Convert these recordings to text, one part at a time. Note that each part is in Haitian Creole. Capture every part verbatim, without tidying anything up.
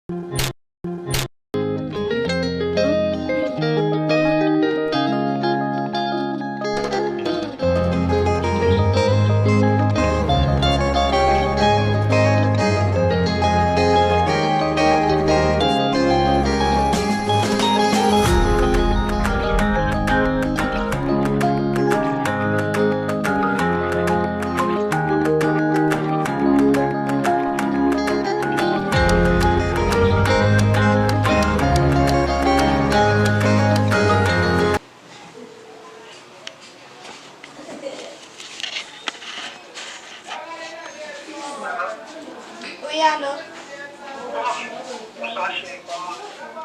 Wi, alo.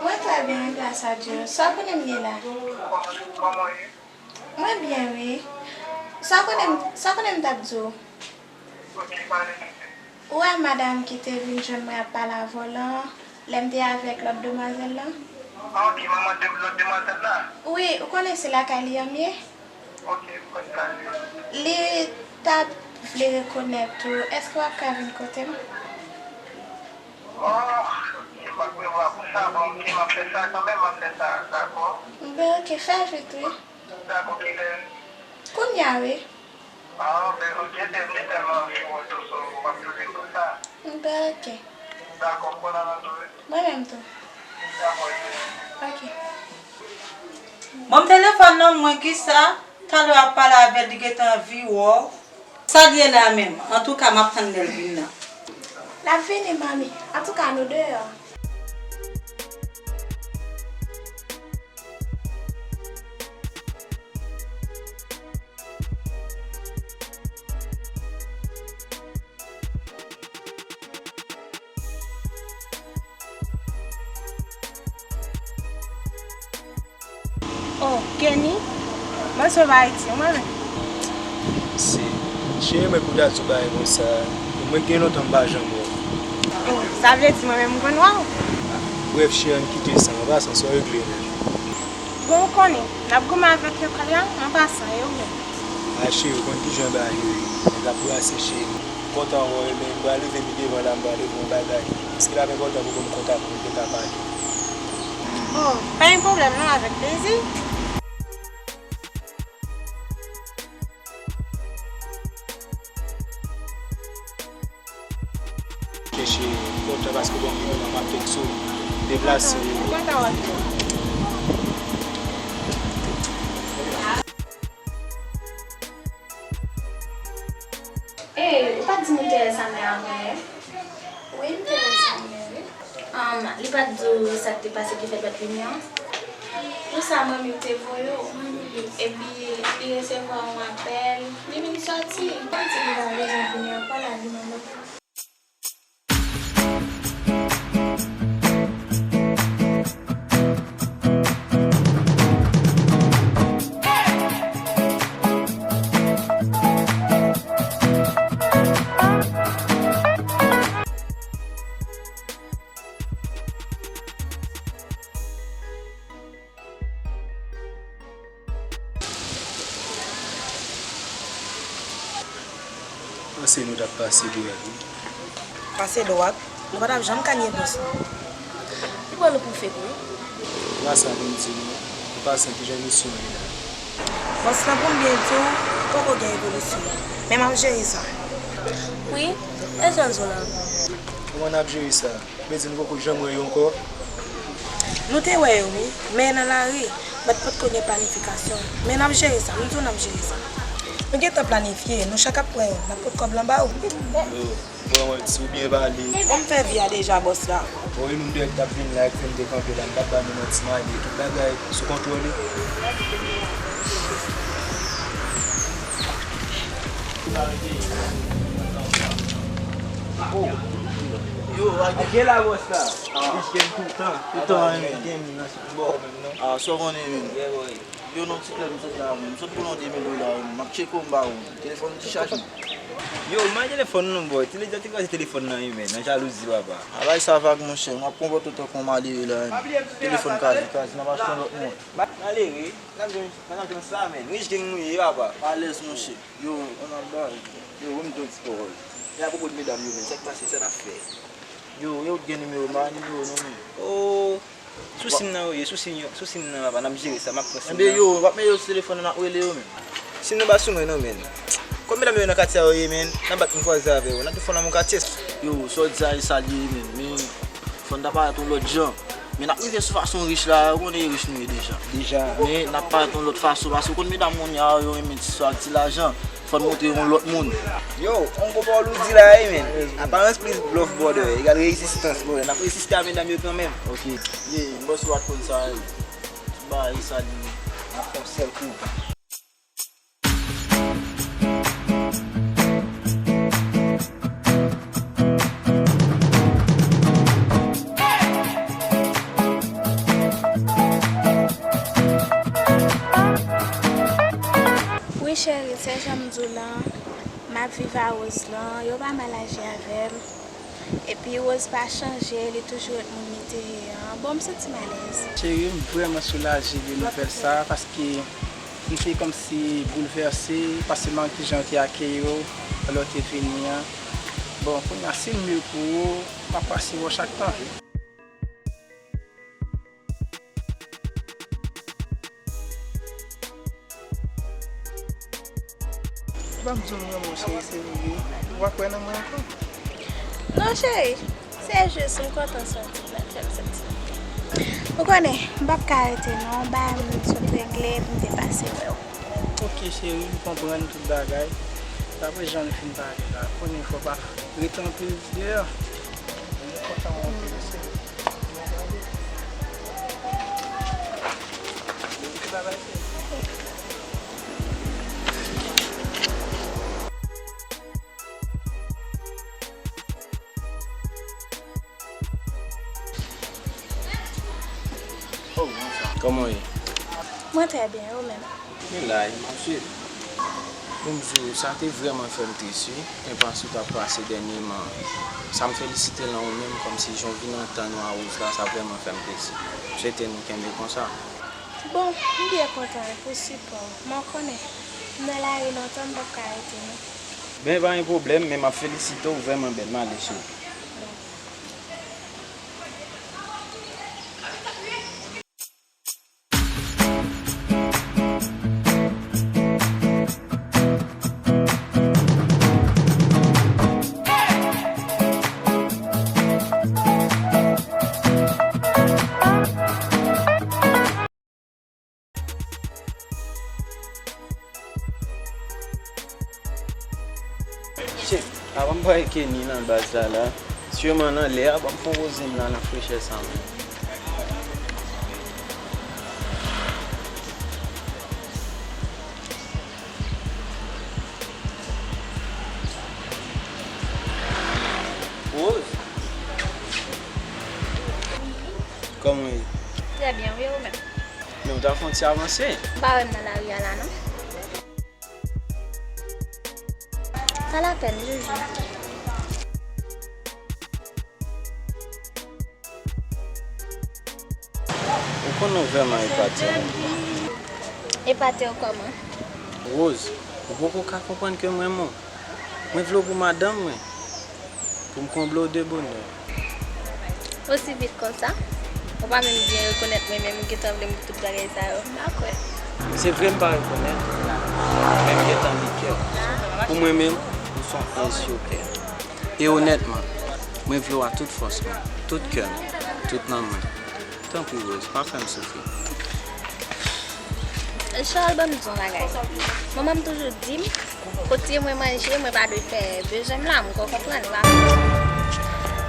Mwen trè byen, gras a Dye. Sa w konnen m ye la? Mwen byen, wi. Sa w konnen m, sa w konnen m t ap di w? Ou wè madanm ki te vin jwenn mwen ap pale avè w lan, lè m te avèk lòt demwazèl lan? Ah, ok, manman de lòt demwazèl la? Wi, ou konnen se lakay li an m ye? Ok, m konn sa l ye. Li t ap vle rekonèt ou. Èske w ap ka vin kote m? Oh, ok, m pa t prevwa pou sa. Bon, ok, m ap fè sa kanmenm, m ap fè sa, dakò. Ben, ok, fè vit, wi. Dakò, kilè? Kounye a, wi. Ah, ben, ok, te vle tèlman anvi wè w tou, so, m ap toujou pou sa. Ben, ok. Dakò, m konn al antoure. Mwen menm tou. Dakò, ok. Ok. Ban m telefòn nan, mwen, kisa? Talè w ap pale avè l, li gentan anvi wè w. Sa l ye la menm? Antouka, m ap tann lè l vin nan. L ap vini, manmi. Antouka, nou deyò. Oh, Kenny, mwen sove Ayiti, ou mwen menm? Si, cheri, mwen pou ta di w bagay konsa, mwen gen lontan m pa janm wè w. Oh, sa vle di mwen menm m konn wè w? Brèf, cheri, ann kite sa, an pasan, sa w regle menm? Bon, ou konnen, n ap goumen avèk lekòl la, an pasan, e ou menm? A cheri, ou konn kijan bagay yo ye. Nèg ap brase cheri. Kontan wè w, ebyen, m pral leve pi devan la, m pral leve yon bagay. Piske l ap enpòtan pou m kontak ou, m te ka pale. Oh, pa gen pwoblèm non, avèk plezi. Chèche kontan paske bon, m ap tèt sou deplase. Ey, ou pa t di m ou te wè Samer avan yè? Wi, m te wè Samer, wi. An, li pa t di w sa k te pase ki fè l pa t vini an? Pou sa, mwen menm te voye w. Epi, li resevwa yon apèl, li vin sòti. Li di li pa bezwen vini ankò la, li mande. Panse nou t ap pase dwat, wi. Pase dwat? Nou pa t ap janm ka nye bòs lan. Li pran nou pou fake, wi. Gras a Bondye, wi. An pasan, kijan misyon an ye la? Bòs lan, pou m byen di w, poko gen evolisyon. Men m ap jere sa. Wi, e jan l di w la? Kòman n ap jere sa? Vle di nou poko janm wè yo ankò? Nou te wè yo, wi, men nan lari, mèt potko gen planifikasyon. Men n ap jere sa, m di w n ap jere sa. Nou gentan planifye, nou chak ap pran youn, n ap pot kòb lan ba w. Yo, bon, si w byen pale. Bon, m fè vi a deja, bòs la. Bon, e nou menm ki t ap vin la, ki fè n te kanpe la, m p ap ba nou manti, m ale, tout bagay sou kontwòl, wi. Yo, a gen la, bòs la. Rich Gang toutan. Toutan, gen moun nan sou bò menm, non? Ah, sa w konnen, menm. Yo, non, ti klèb, m sot la, menm. M sot pou yon de mil dola, menm. M ap tcheke w, m ba ou. Telefòn ou ti chaje. Yo, m bay telefòn non, boy. Ti lè te kraze telefòn nan, wi, men. Nan jalouzi, papa. A bay sa vag, monchè. M ap konpòte w tankou yon malere la, menm. Telefòn kraze, kraze. N ap achte yon lòt mwen. Malere? N ap jwenn, n ap jwenn sa, menm. Rich Gang nou ye, papa. Alèz, monchè. Yo, ann al bay. Yo, ban m di yon ti pawòl. E apwopo de medam yo menm, sa k pase, sa n ap fè? Yo, yo gen nimewo m, pa nimewo non, men. Oh, sou sim nan yo ye, sou sim yo, sou sim nan papa, n ap jere sa, m ap pran sim nan. Enben yo, w ap mete yo sou telefòn nan, n ap rele yo, men. Sim nan pa sou mwen non, men. Kòm medam yo nan katye a yo ye, men, n ap bat m kwaze avè yo, n ap fè lanmou katye. Yo, sa w di a, e sa l ye, men, men, fò n ta parèt yon lòt jan. Men n ap rive sou fason rich la, ou konnen e rich nou ye deja. Deja. Men n ap parèt yon lòt fason, paske ou konn medam kounye a yo renmen ti swa ak ti lajan. Fò n montre yon lòt moun. Yo, on gwo pawòl ou di la wi, men. Aparans plis blòf, brother, egal rezistans, brother. N ap reziste a medam yo kanmenm. Ok. Ye, m panse w pa t konn sa, wi. Tout bagay sa li, n ap fè yon sèl kou. Wi cheri, se jan m di w lan, m ap viv a Rose lan, yo pa mal aji avè m. Epi Rose pa chanje, li toujou ret moun li te ye an. Bon, m santi m alèz. Cheri, m vrèman soulaje de nouvèl sa, paske m te kòmsi boulvèse, paske m pa konn kijan yo te akeyi w lè w te vini an. Bon, kounye a, si l mil pou ou, m ap pase wè w chak tan. Ban m di w m renmen w, cheri, se vre. Ou pa kwè nan mwen ankò? Non, cheri. Se jis, m kontan santi l, l fè m santi m byen. Ou konnen, m p ap ka rete non, bagay m sot regle pou m te pase wè w. Ok, cheri, m konprann tout bagay. Dapre jan nou fin pale la, konnen fò pa rete anpil deyò. M kontan wè w enterese. Kòman w ye? Mwen trè byen, e ou menm? Mwen la, e m ap swiv. Bon, m di w, sa te vrèman fè m tris, wi. Men pa sou t ap pase dènyèman. Sa m felisite lan ou menm, kòmsi jan w vin antann ou a Rose la, sa vrèman fè m plezi. M swete nou kenbe konsa. Bon, m byen kontan wi pou sipò w. Men w konnen, m nan lari lontan, m p ap ka rete non. Ben, pa gen pwoblèm, men m ap felisite w, ou vrèman bèl. M ale, cheri. Shit, avan m pale Kenny nan baz la la, siman nan lè a, ban m fè yon poze m la nan frechè sa menm. Rose? Kòman w ye? Trè byen, wi, ou menm? Men w ta fè yon ti avanse. M pa wè m nan lari a la, non. Pa lapèn, Joujou. Ou konnen w vrèman epate m. Epate w kòman? Rose, ou poko ka konprann ke m renmen w. Mwen vle w pou madanm mwen, pou m konble w de bonè. Osi vit konsa? Ou pa menm byen rekonèt mwen, menm ou gentan vle m tout bagay sa yo. M pa kwè. Se vre m pa rekonèt, men m gentan li kè w. Pou mwen menm, ou se yon anj sou tè. E onètman, mwen vle w a tout fòs mwen, tout kè m, tout nanm mwen. Tanpri, Rose, pa fè m soufri. Charles, ban m di w yon bagay. Manman m toujou di m, kote mwen manje, mwen pa dwe fè bezwen m la, m ko konprann, ou pa konprann.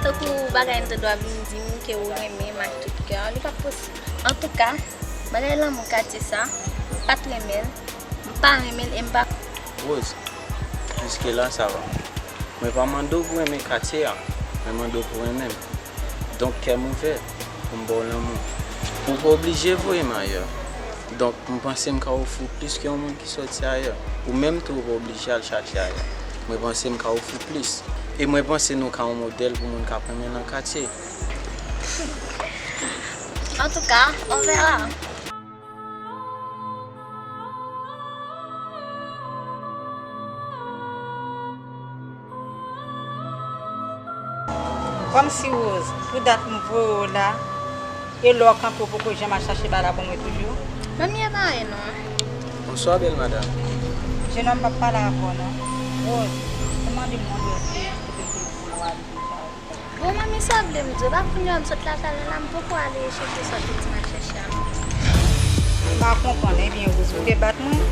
Tankou bagay m te dwa vin di m ke ou renmen m ak tout kè w, li p ap posib. Antouka, bagay lanmou katye sa, m pa t renmen l, m pa renmen l e m pa. Rose, jiske la sa va. Mwen pa mande w pou renmen katye a, mwen mande w pou renmen m. Donk, kè m ouvè pou m ba w lanmou. Ou pa oblije voye m ayè. Donk, m panse m ka ofri w plis ke yon moun ki sòti ayè. Ou menm tou, ou pa oblije al chache ayè. Mwen panse m ka ofri w plis. E mwen panse nou ka yon modèl pou moun k ap renmen nan katye. Antouka, on verra. Ou Kòmsi Rose, pou dat m voye w la, e lè w kanpe w poko janm al chache bagay la pou mwen toujou? Manmi, e pa anyen non. Bonswa, bèl madanm. Jenòm p ap pale avè w non. Rose, ou mande m yon dosye pou te pou w ale deja. Bon, manmi, sa w vle m di w? Pa kounye a m sot lakay la, la, m poko ale chèche sa w te di m al chèche a non. M pa konprann, ebyen, Rose, ou te bat mwen?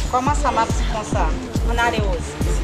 Kòman sa m ap di konsa? Ann ale, Rose.